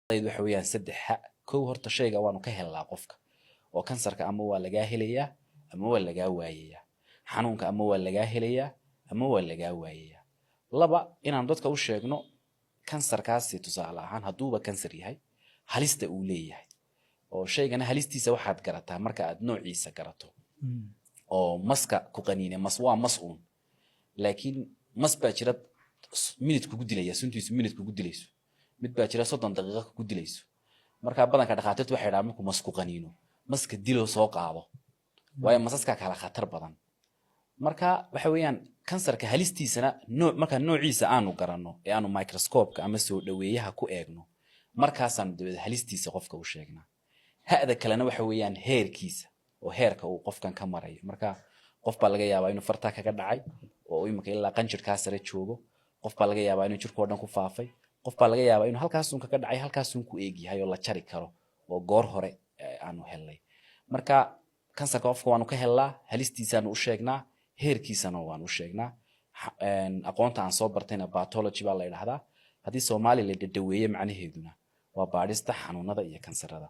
Waxa weeyaan saddex ha. Kow, horta shayga waanu ka helnaa qofka, oo kansarka ama waa lagaa helayaa ama waa lagaa waayayaa. Xanuunka ama waa lagaa helayaa ama waa lagaa waayayaa. Laba, inaanu dadka u sheegno kansarkaasi, tusaale ahaan, hadduuba kansar yahay, halista uu leeyahay, oo shaygana halistiisa waxaad garataa marka aad noociisa garato. Oo maska ku qaniine, mas waa mas uun, laakiin mas baa jira minute kugu dilaya, suntiisu minute kugu dilayso. Mid baa jira 30 daqiiqo kugu dilayso. Marka badanka dhakhaatiirtu waxay dhahaan, markuu mas ku qaniino, maska dilo soo qaado, waayo masaskaa kala khatar badan. Marka waxa weeyaan kansarka halistiisana nooc, marka noociisa aanu garanno ee aanu microscope-ka ama soo dhaweeyaha ku eegno, markaasaanu dabeed halistiisa qofka u sheegnaa. Ha'da kalena waxa weeyaan heerkiisa, oo heerka uu qofkan ka marayo. Marka qof baa laga yaabaa inuu fartaa kaga dhacay oo imika ilaa qanjirkaa sare joogo. Qof baa laga yaabaa inuu jirkoo dhan ku faafay. Qof baa laga yaabaa inuu halkaasun kaga dhacay, halkaasun ku eegyahay oo la jari karo oo goor hore aanu helnay. Marka kansarka qofka waanu ka helnaa, halistiisaanu u sheegnaa, heerkiisana waanu u sheegnaa. Aqoonta aan soo bartayna pathology baa la idhahdaa. Haddii Soomaali la dhadhaweeye, macnaheeduna waa baadhista xanuunada iyo kansarada.